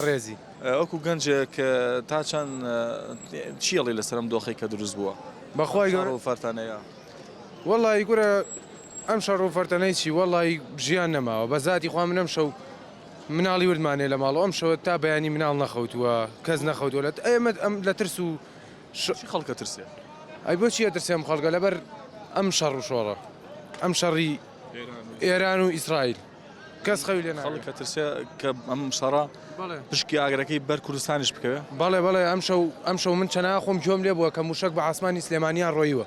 ڕێزی. وەکو گەنجێک تا چەند چی ئەڵێی لەسەر ئەم دۆخەی کە دروست بووە؟ بەخوای گەورە. شەڕ و فەرتەنەیە. وەڵایی کورە ئەم شەڕ و فەرتەنەی چی وەڵایی ژیان نەماوە بە زاتی خوا من ئەم شەو مناڵی وردمان هەیە لە ماڵ ئەم شەوە تا بەیانی مناڵ نەخەوتووە کەس نەخەوتووە لە ئێمە ئەم لە ترس و ش چی خەڵکە ترسێ؟ ئەی بۆچی ئەترسێ ئەم خەڵکە لەبەر ئەم شەڕ و شۆڕە ئەم شەڕی ئێران و ئیسرائیل. کەس خەوی لێ ناگرێ. خەڵک ئەترسێ کە ئەم شەڕە پشکی ئاگرەکەی بەر کوردستانیش بکەوێ. بەڵێ بەڵێ ئەمشەو ئەمشەو من چەنایا خۆم گوێم لێ بووە کە مووشەک بە عاسمانی سلێمانیا ڕۆیوە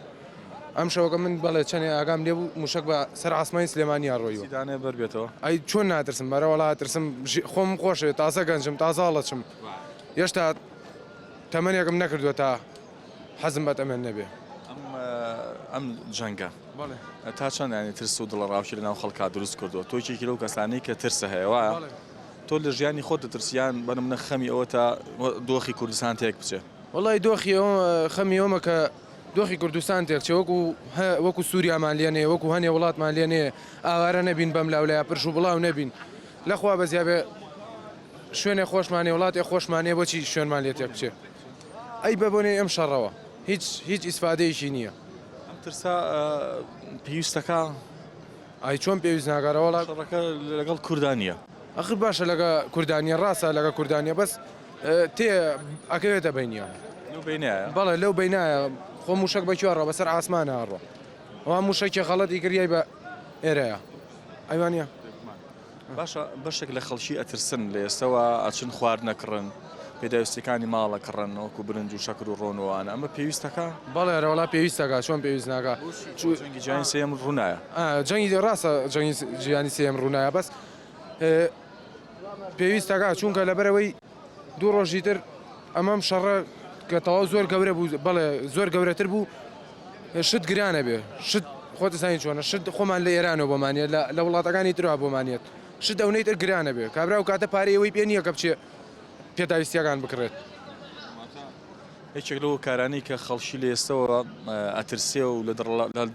ئەمشەوەکە من بەڵێ چەنێ ئاگام لێ بوو مووشەک بە سەر عاسمانی سلێمانیا ڕۆیوە. چی دانەیە بەر بێتەوە. ئەی چۆن ناترسم بەرە وەڵا ئەترسم خۆمم خۆشەوێ تازە گەنجم تازە هەڵەچم هێشتا تەمەنێکم نەکردووە تا حەزم بە تەمەن نەبێ. ئەم ئەم جەنگە تا چەند ینی ترس و دڵەڕاوکی لەناو خەڵکا دروست کردووە تۆ یەکێکی لەو کەسانەی کە ترسە هەیە وایە تۆ لە ژیانی خۆت دەترسی یان بە نمونە خەمی ئەوە تا دۆخی کوردستان تێک بچێ؟ وەڵی دۆخی ئەوە خەمی ئەومە کە دۆخی کوردستان تێک چێ وەکو وەکو سووریامان لێ نێ وەکو هەنێ وڵاتمان لێ نێ ئاوارە نەبین بەم لاولایە پرش و بڵاو نەبین لەخوا بەزیا بێ شوێنێ خۆشمان هەیە وڵاتێ خۆشمان هەیە بۆچی شوێنمان لێ تێک بچێ ئەی بە بۆنەی ئەم شەڕەوە هیچ هیچ ئیسفادەیەکی نییە. ئەم ترسە پێویستەکە؟ ئای چۆن پێویست ناکا رەوەڵا. شەڕەکە لەگەڵ کوردا نییە. ئەخر باشە لەگە کوردا نییە ڕاستە لەگە کوردا نییە بەس تێ ئەکەوێتە بەینیان. لەو بەینایە؟ بەڵێ لەو بەینایە خۆ موشەک بە کوێ ڕا بەسەر عاسمانا ئەڕوا ئەوا موشەکی غەڵەتی کرد یای بە ئێرەیا ئەی وانیە؟ باشە بەشێک لە خەڵکی ئەترسن لە ئێستەوە ئەچن خواردن ئەکڕن پێداویستیەکانی ماڵ ئەکڕن وەکو برنج و شەکر و ڕۆن و ئەوانە ئەمە پێویستەکە؟ بەڵێ ئەرەوەڵا پێویستەکا چۆن پێویست ناکا چوو جەنگی جیهانی سێیەم ڕوونایە. جەنگی ڕاستە جەنگی جیهانی سێیەم ڕوونایە بەس پێویستەکا چونکە لەبەرئەوەی دوو ڕۆژی تر ئەمەم شەڕە کە تەواو زۆر گەورە بوو بەڵێ زۆر گەورەتر بوو شت گرانە بێ شت خۆت زانانی چۆنە شت خۆمان لە ئێرانەوە بۆمانە لە وڵاتەکانی تروا بۆمانێت شت ئەونەی تر گرانە بێ کابرا و کاتە پارەی ئەوەی پێ نییە کە بچێ پێداویستیەکان بکڕێت. یەکێک لەو کارانەی کە خەڵکی لە ئێستەوە ئەترسێ و لە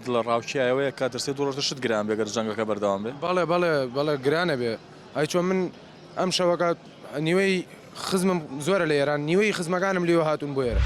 دڵە ڕاوکیایەوەیە کە ترسێ دوو ڕۆژ شت گران بێ گەر جەنگەکە بەردەوام بێ. بەڵێ بەڵێ بەڵێ گرانە بێ ئەی چۆن من ئەم شەوەکە نیوەی خزمم زۆرە لە ئێران نیوەی خزمەکانم لێوە هاتوون بۆ ئێرە.